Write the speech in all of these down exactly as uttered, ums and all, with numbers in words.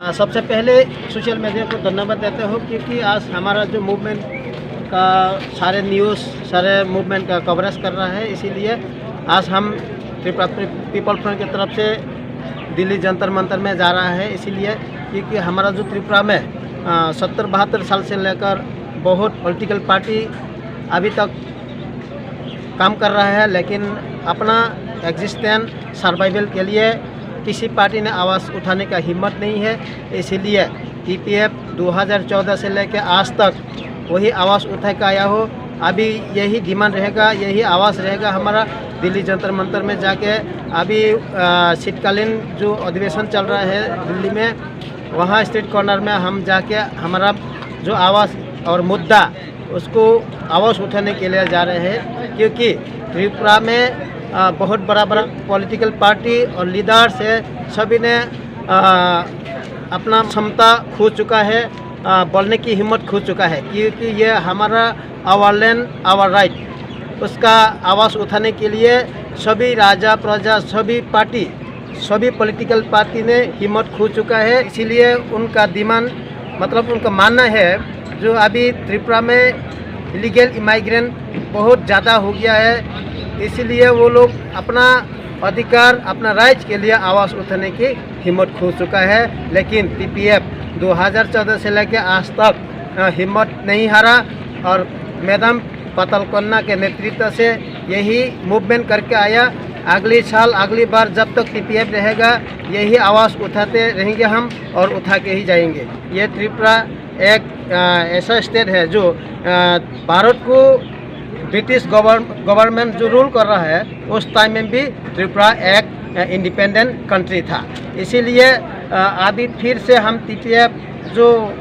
आ, सबसे पहले social media को धन्यवाद देते हो, क्योंकि आज हमारा जो मूवमेंट का सारे न्यूज़, सारे मूवमेंट का कवरेज कर रहा है, इसीलिए आज हम त्रिपुरा पी-, पीपल फ्रंट की तरफ से दिल्ली जंतर मंतर में जा रहा है। इसीलिए क्योंकि हमारा जो त्रिपुरा में, आ, सत्तर बहत्तर साल से लेकर बहुत पॉलिटिकल पार्टी अभी तक काम कर रहा है, लेकिन अपना एग्जिस्टेंस, सर्वाइवल के लिए किसी पार्टी ने आवाज़ उठाने का हिम्मत नहीं है। इसीलिए टीपीएफ दो हज़ार चौदह से लेकर आज तक वही आवाज़ उठा के आया हो। अभी यही डिमांड रहेगा, यही आवाज़ रहेगा हमारा दिल्ली जंतर मंतर में जाके। अभी, अ, शीतकालीन जो अधिवेशन चल रहा है दिल्ली में, वहाँ स्ट्रीट कॉर्नर में हम जाके हमारा जो आवाज़ और मुद्दा, उसको आवाज़ उठाने के लिए जा रहे हैं, क्योंकि त्रिपुरा में, अ, बहुत बड़ा बड़ा पॉलिटिकल पार्टी और लीडर्स है, सभी ने, अ, अपना क्षमता खो चुका है, अ, बोलने की हिम्मत खो चुका है, क्योंकि ये हमारा आवर लैंड, आवर राइट, उसका आवाज़ उठाने के लिए सभी राजा प्रजा, सभी पार्टी, सभी पॉलिटिकल पार्टी ने हिम्मत खो चुका है। इसीलिए उनका डिमांड, मतलब उनका मानना है, जो अभी त्रिपुरा में इलीगल इमाइग्रेंट बहुत ज़्यादा हो गया है, इसीलिए वो लोग अपना अधिकार, अपना राइट्स के लिए आवाज़ उठाने की हिम्मत खो चुका है। लेकिन टीपीएफ दो हज़ार चौदह से लेके आज तक, अ, हिम्मत नहीं हारा और मैडम पाताल कन्या के नेतृत्व से यही मूवमेंट करके आया। अगली साल, अगली बार जब तक टीपीएफ रहेगा, यही आवाज़ उठाते रहेंगे हम और उठा के ही जाएंगे। ये त्रिपुरा एक, अ, ऐसा स्टेट है जो, अ, भारत को ब्रिटिश गवर्न-, गवर्नमेंट जो रूल कर रहा है, उस टाइम में भी त्रिपुरा एक, अ, इंडिपेंडेंट कंट्री था। इसीलिए, अ, अभी फिर से हम टीपीएफ जो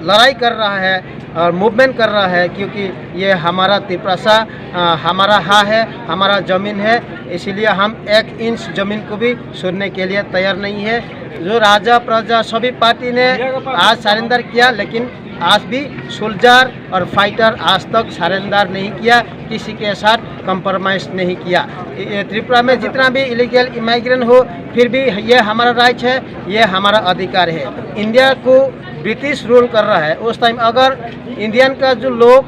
लड़ाई कर रहा है और मूवमेंट कर रहा है, क्योंकि ये हमारा तिप्रासा, अ, हमारा हा है, हमारा ज़मीन है, इसीलिए हम एक इंच ज़मीन को भी छोड़ने के लिए तैयार नहीं है। जो राजा प्रजा सभी पार्टी ने आज सरेंडर किया, लेकिन आज भी सोल्जर और फाइटर आज तक सरेंडर नहीं किया, किसी के साथ कॉम्प्रोमाइज नहीं किया। ये त्रिपुरा में जितना भी इलीगल इमाइग्रेंट हो, फिर भी ये हमारा राइट है, ये हमारा अधिकार है। इंडिया को ब्रिटिश रूल कर रहा है, उस टाइम अगर इंडियन का जो लोग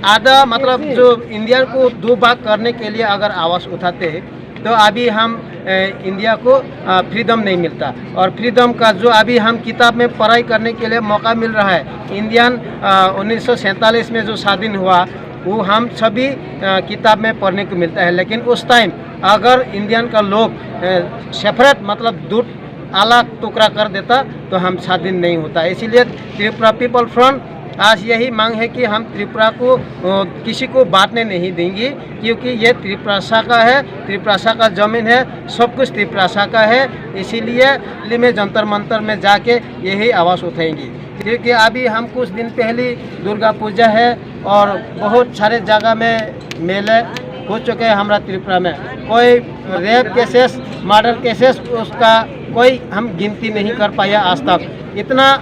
आधा, मतलब जो इंडियन को दो भाग करने के लिए अगर आवाज़ उठाते, तो अभी हम, ए, इंडिया को, अ, फ्रीडम नहीं मिलता। और फ्रीडम का जो अभी हम किताब में पढ़ाई करने के लिए मौका मिल रहा है, इंडियन, अ, उन्नीस सौ सैंतालीस में जो स्वाधीन हुआ, वो हम सभी, अ, किताब में पढ़ने को मिलता है। लेकिन उस टाइम अगर इंडियन का लोग, अ, सेपरेट, मतलब दो अलग टुकड़ा कर देता, तो हम स्वाधीन नहीं होता। इसीलिए त्रिपुरा पीपल फ्रंट आज यही मांग है कि हम त्रिपुरा को, अ, किसी को बांटने नहीं देंगे, क्योंकि ये त्रिप्रासा का है, त्रिप्रासा का ज़मीन है, सब कुछ त्रिप्रासा का है। इसीलिए दिल्ली में जंतर मंतर में जाके यही आवाज़ उठाएंगे, क्योंकि अभी हम कुछ दिन पहले दुर्गा पूजा है और बहुत सारे जगह में मेले हो चुके हैं हमारा त्रिपुरा में। कोई रेप केसेस, मर्डर केसेस, उसका कोई हम गिनती नहीं कर पाया आज तक। इतना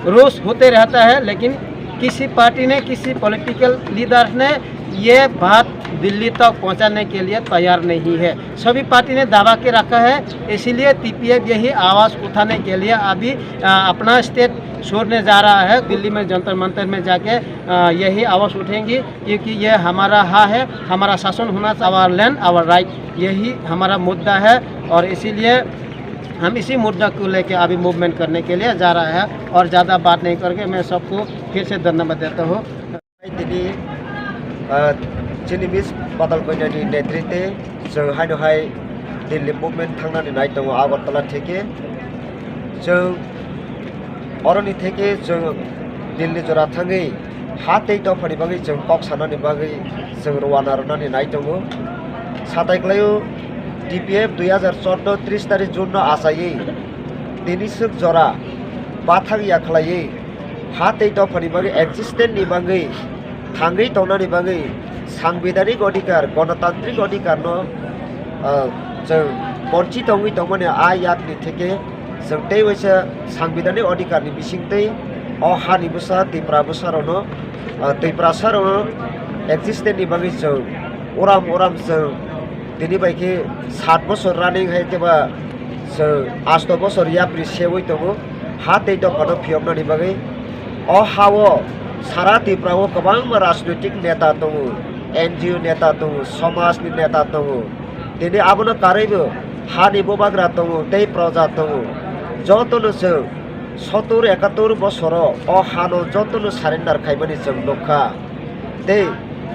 रोष होते रहता है, लेकिन किसी पार्टी ने, किसी पॉलिटिकल लीडर ने ये बात दिल्ली तक पहुंचाने के लिए तैयार नहीं है। सभी पार्टी ने दबा के रखा है, इसीलिए टीपीएफ यही आवाज़ उठाने के लिए अभी, अ, अपना स्टेट छोड़ने जा रहा है। दिल्ली में जंतर मंतर में जाके, अ, यही आवाज़ उठेंगी, क्योंकि ये हमारा हा है, हमारा शासन होना, आवर लैंड, आवर राइट, यही हमारा मुद्दा है। और इसीलिए हम इसी मुद्दा को लेके अभी मूवमेंट करने के लिए जा रहा है। और ज़्यादा बात नहीं करके मैं सबको फिर से धन्यवाद देता हूँ। Tini, ah, chini Miss Patal Konyani netritwe chwng haino hai Delhi movement thangnani nai tongo Agartala theke. Chwng oroni theke chwng Delhi jora thangwi ha tei dophani bagwi chwng kok sanani bagwi chwng rwna rwnani nai tongo. Satai kwlaio T P F dui hazar chordo tris tarik June no achaiwi tini swk jora bathang ya khlaiwi ha tei dophani bagwi existence ni bagwi thangwi tongnani bagwi sangbidanik odhikar, gonotantrik odhikar no, ah, chwng bonchit tongwi tongmani a yakni theke chwng tei waisa sangbidanik odhikar ni bisingtwi o hani bwsa Tipra bwsa rokno, ah, Tiprasa rokno existence ni bagwi chwng uram uram chwng tini bai khe sat bosor running hai khe ba chwng asto bosor yapri seui tongo. ha tei dophano phiyoknani bagwi o ha-o sara Tripura-o kwbangma rajnoitik neta tongo, N G O neta tongo, somajni neta tongo. Tini abono karwibo hani bubagra tongo tei proja tongo. Jotono chwng sottur ekattor bosoro o hano jotono surrender khaimani chwng nukha. Tei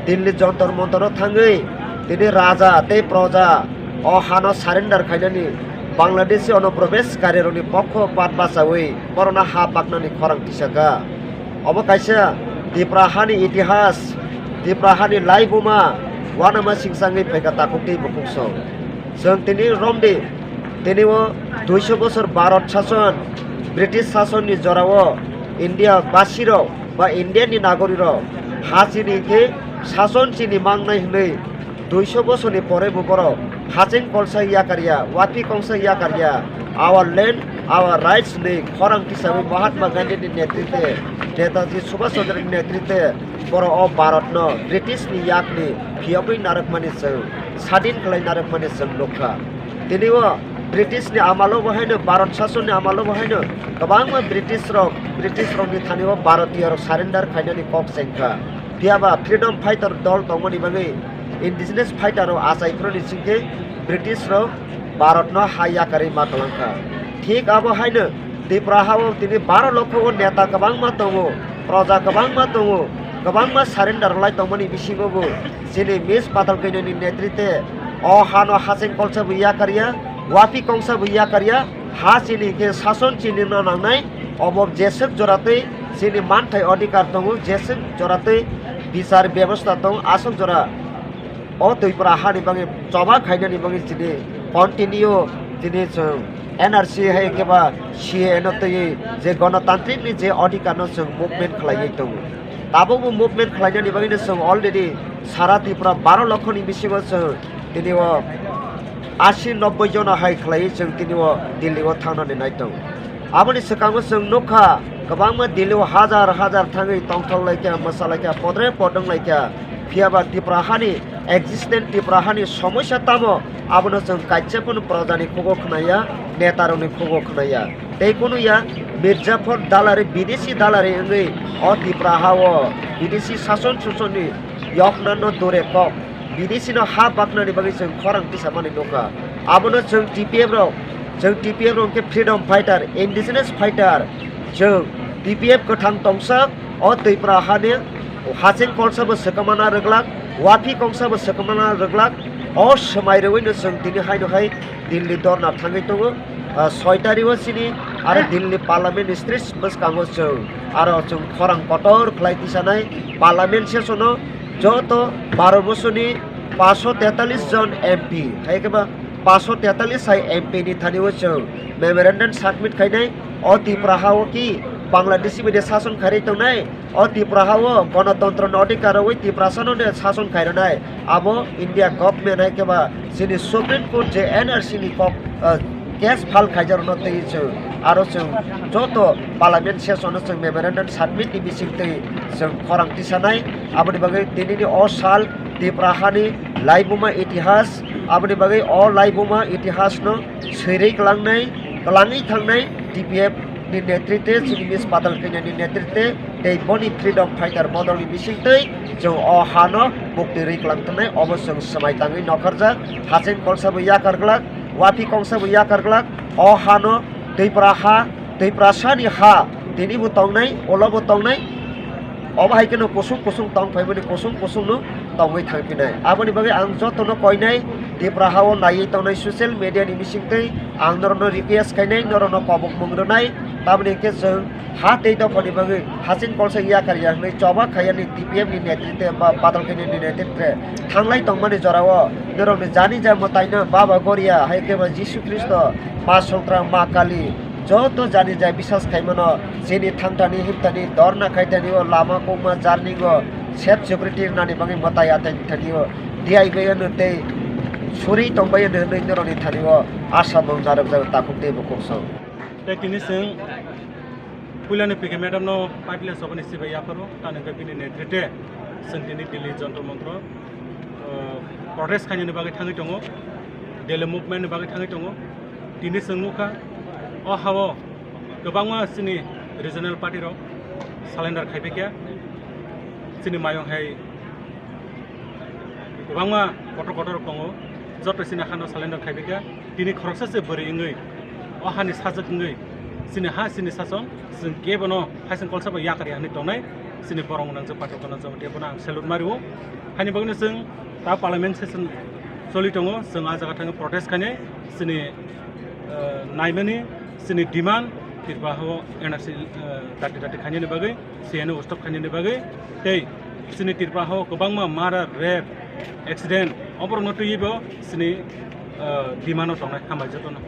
Delhi Jantar Mantaro thangwi tini raja tei proja o hano surrender khainani Bangladeshi onuprobeshkarirokni pokho pat bachawi borokno ha paknani khorang tisakha. Obo kaisa Tipra hani itihas, Tipra hani laibuma uanama singchangwi phaikha takhuk tei bukhuk song. Chwng tini romdi, tini o duiso bosor Bharat sason, British sasonni jorao India basirok ba Indiani nagorirok ha chini khe sason chini mangnai hwnwi duiso bosorni pore bo borok hacheng kolsa yakarya, wapi kongsa yakarya, our land, our rights hwnwi khorang tisawi Mahatma Gandhini netritwe, Netaji Subhash Chandrani netritwe borok o Bharatno Britishni yakni phiyogwi narwkmani chwng, sadin khlai narwkmani chwng nukha. Tini o British ni amalo bo haino, Bharat sasonni amalo bo haino kwbangma British rok, British rokni thani o Bharatiyo rok surrender khainani kok chengkha. Phiya ba freedom fighter dol tongmani bagwi indigenous fighter rok achai phuruni singkhe British rok Bharat no ha yakarwi ma kwlangkha. Thik abo haino Tripura ha o tini baro lokho o neta kwbangma tongo, proja kwbangma tongo, kwbangma surrender rwlai tongmani bisingo bo chini Miss Patal Kanya ni netritwe o hano hacheng kolsa bo yakarya, wapi kongsa bo yakarya, ha chini khe sason chini no nangnai, obo jeswk joratwi chini manthai odhikar tongo, jeswk joratwi bichar bebosta tongo, aswk jora o Tripura hani bagwi choba khainani bagwi chini continue chini chwng N R C hai khe ba C A A no twiwi je gonotantrik ni je odhikar no chwng movement khlaiwi tongo. Tabukbo movement khlainani bagwino chwng already sara Tripura baro lokhoni bisingo chwng tini o asi nobboi jona hai khlaiwi chwng tini o Delhi o thangnani nai tongo. Aboni swkango chwng nukha, kwbangma Delhi o hajar hajar thangwi tongthok laikha, mwsa laikha, podre podong laikha. Phiya ba Tripura hani existent, Tripura hani somosya tamo, abono chwng kaisa phano projani khugo khwnaya, netarokni khugo khwnaya. Tei kunu ya Mirjapur dalari, bidesi dalari wngwi o Tripura ha o bidesi sason susonni yoknano dure kok, bidesi no ha baknani bagwi chwng khorang tisamani nukha. Abono chwng T P F rok, chwng T P F rok khe freedom fighter, indigenous fighter, chwng T P F kwthang tongsa o Tripura hani hacheng kolsa bo swkamana rwglak, wapi kongsa bo swkamana rwglak, o swmai rwino chwng tini haino hai Delhi dorna thangwi tongo. Ah, soi tarik o chini aro Delhi Parliament street bwskango chwng aro chwng khorang kotor khlai tisanai Parliament session o joto baro bosoni paso tetalis jon M P, hai khe ba paso tetalis hai M P ni thani o chwng memorandum submit khainai. O Tripura ha o ki Bangladeshi bai de sason khairwi tongnai? O Tripura ha o gonotontro ni odhikar rwui Tiprasa no de sason khairwnai. Abo India government hai khe ba chini Supreme Court je N R C ni kok, ah, case file khaijarokno twi chwng aro chwng joto Parliament session o chwng memorandum submit ni bising twi chwng khorang tisanai. Aboni bagwi tinini o sal Tripura hani laibuma itihas, aboni bagwi o laibuma itihas no swirwi kwlangnai, kwlangwi thangnai T P F ni netritwe, chini Miss Patal Kanya ni netritwe tei boni freedom fighter bodol ni bising twi chwng o hano mukti rwi kwlang tongnai, obo chwng swmai tangwi nokharjak. Hacheng kolsa bo yakar glak, wapi kongsa bo yakar glak, o hano Tripura ha, Tiprasa ni ha, tini bo tongnai, ulo bo tongnai, obo hai kheno kusung kusung tong phaimani, kusung kusung no tongwi thangphinai. Aboni bagwi ang jotono koinai Tripura ha o naiwi tongnai social media ni bising twi ang norokno request khainai, norokno kobok mung rwnai, tamoni hwnkhe chwng ha tei dophani bagwi haching kolsa yakar ya hwnwi choba khaiyani T P F ni netritwe ba badal khainani netritwe thanglai tongmani jorao norokni jani ja mwtaino Baba Goria hai khe ba Jisu Khristo, Ma Songkra, Ma Kali, joto jani ja bisas khaimano chini thangthani himthani dorna khaithani o lama kokma jarni o sep security rwnani bagwi mwtai atai thani o D I bai ano tei suri tongbai ano hwnwi norokni thani o asa mung narwkjak takhuk tei bukhuk song. Tei tini chwng puilani P K madam no pipeline sobani sibai yapharo, tani hwnkhe bini netritwe chwng tini Delhi Jantar Mantar, uh, protest khainani bagwi thangwi tongo, Delhi movement ni bagwi thangwi tongo. Tini chwng nukha o ha-o Kwbangma chini regional party rok surrender khaibaikha, chini mayung hai kwbangma kotor kotor rok tongo, joto chini hano surrender khaibaikha. Tini khoroksa se bwrwi wngwi, o hani sajwk wngwi, chini ha chini sachon, chwng kebono haising kolsa bai yakarya hinwi tongnai, chini borok nangjak patok gwnang jabo tebono ang salute mario. Haini bagwino chwng ta parliament session choli tongo, chwng a jaga thangwi protest khainai, chini, eh, naimani, chini demand Tripura o N R C, eh, dati dati khainani bagwi, C N O stop khainani bagwi, tei chini Tripura o kwbangma murder, rape, accident, oborokno twiwi bo chini, eh, demand o tongnai. Hambai jotono.